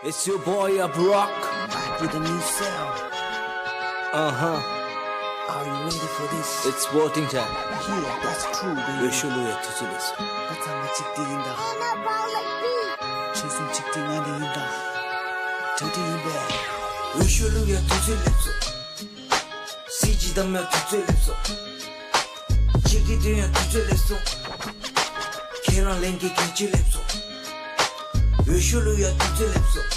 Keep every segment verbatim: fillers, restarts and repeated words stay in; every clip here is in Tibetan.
It's your boy Abrock. Back with a new sound. Uh huh. Are you ready for this? It's voting time. Yeah, that's true, baby. འོས་ཤོག་བླུག་ཡ་དུས་ཚོད་སླེབས་སོང་། ད་ཚང་མ་གཅིག་དེ་ཡིན་ད། ཆོལ་གསུམ་གཅིག་དེ་ང་འདི་ཡིན་ད། གྲ་སྒྲིག་ཡིན་པས། འོས་ཤོག་བླུག་ཡ་དུས་ཚོད་སླེབས་སོང་། གཟི་བརྗིད་བསྡམ་ཡ་དུས་ཚོད་སླེབས་སོང་། ཆིག་སྒྲིལ་སྟོན་ཡ་དུས་ཚོད་སླེབས་སོང་། ཁྱེད་རང་ལྷན་རྒྱས་གལ་ཆེ་སླེབས་སོང་། འོས་ཤོག་བླུག་ཡ་དུས་ཚོད་སླེབས་སོང་།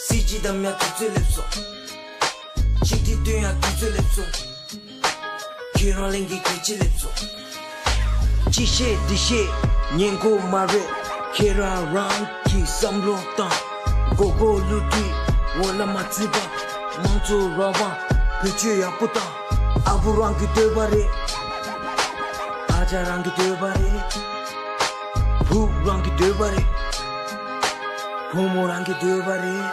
གཟི་བརྗིད་བསྡམ་ཡ་དུས་ཚོད་སླེབས་སོང་། ཆིག་སྒྲིལ་སྟོན་ཡ་དུས་ཚོད་སླེབས་སོང་། ཁྱེད་རང་ལྷན་རྒྱས་གལ་ཆེ་སླེབས་སོང་། ཅི་བཤད་འདི་བཤད་ཉན་གོ་མ་རེད། ཁྱེད་རང་རང་གི་བསམ་བློ་བཏང་། མགོ་སྐོར་བསླུ་བྲིད་འོ་ལ་མ་བརྩི་བ། དམངས་གཙོ་རང་དབང་བེད་སྤྱོད་ཡག་པོ་བཏང་། ཨ་བུ་རང་གི་འདོད་པ་རེད། ཨ་ཅག་རང་གི་འདོད་པ་རེད། བུ་རང་གི་འདོད་པ་རེད། བུ་མོ་རང་གི་འདོད་པ་རེད།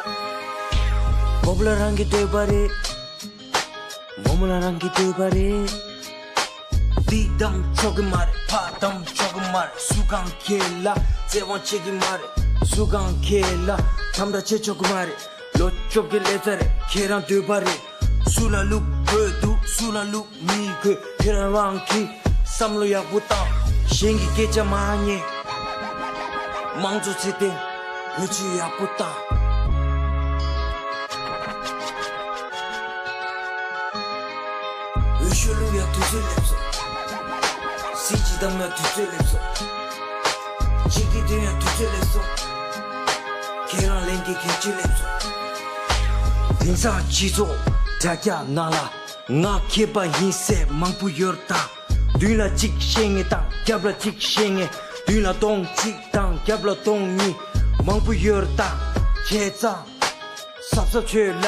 སྤོ་ལོ་རང་གི་འདོད་པ་རེད། རྨོ་མོ་ལ་རང་གི་འདོད་པ་རེད། འདི་བདམས་ཆོག་གི་མ་རེད། ཕར་བདམས་ཆོག་གི་མ་རེད། སུ་གང་ཁྱེད་ལ་བཙན་དབང་བྱེད་ཀྱི་མ་རེད། སུ་གང་ཁྱེད་ལ་དམ་དྲག་བྱེད་ཆོག་གི་མ་རེད། ལོ་བཅོ་བརྒྱད་སླེབས་ཚར་རེད། ཁྱེད་རང་འདོད་པ་རེད། སུ་ལ་བླུག་དགོས་འདུག་སུ་ལ་བླུག་མི་དགོས། ཁྱེད་རང་རང་གི་བསམ་བློ་ཡག་པོ་བཏང་། གཞན་གྱི་སྐད་ཆ་མ་ཉན། དམངས་གཙོ་ཚེ་བརྟན་བེད་སྤྱོད་ཡག་པོ་བཏང་། འོས་ཤོག་བླུག་ཡ་དུས་ཚོད་སླེབས་སོང་། གཟི་བརྗིད་བསྡམ་ཡ་དུས་ཚོད་སླེབས་སོང་། ཆིག་སྒྲིལ་སྟོན་ཡ་དུས་ཚོད་སླེབས་སོང་། ཁྱེད་རང་ལྷན་རྒྱས་གལ་ཆེ་སླེབས་སོང་། དེང་སང་སྤྱི་ཚོགས་དྲ་རྒྱ་ནང་ལ་ང་མཁས་པ་ཡིན་ཟེར་མང་པོ་ཡོད་ད། མདུན་ལ་གཅིག་བཤད་མཁན་དང་རྒྱབ་ལ་གཅིག་བཤད་མཁན། མདུན་ལ་སྟོང་གཅིག་དང་རྒྱབ་ལ་སྟོང་གཉིས་མང་པོ་ཡོད་ད། བྱས་ཙང་གཟབ་གཟབ་བྱོས་ལ།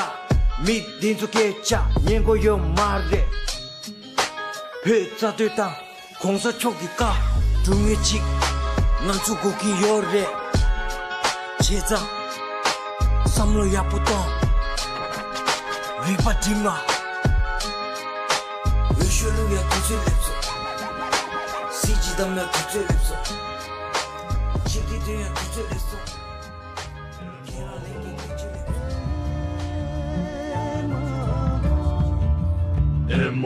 མི་འདི་ཚོ་སྐད་ཆ་ཉན་གོ་ཡོད་མ་རེད། བོད་རྩ་དོན་དང་གོང་ས་མཆོག་གི་བཀའ་སྒྲུབ་མཁན་ཅིག་ང་ཚོ་དགོས་ཀྱི་ཡོད་རེད། བྱས་ཙང་བསམ་བློ་ཡག་པོ་གཏོང་། རིག་པ་སྒྲིམ་མ། འོས་ཤོག་བླུག་ཡ་དུས་ཚོད་སླེབས་སོང་། གཟི་བརྗིད་བསྡམ་ཡ་དུས་ཚོད་སླེབས་སོང་། ཆིག་སྒྲིལ་སྟོན་ཡ་དུས་ཚོད་སླེབས་སོང་། ཁྱེད་རང་ལྷན་རྒྱས་གལ་ཆེ་སླེབས་སོང་། ཨེ་མ།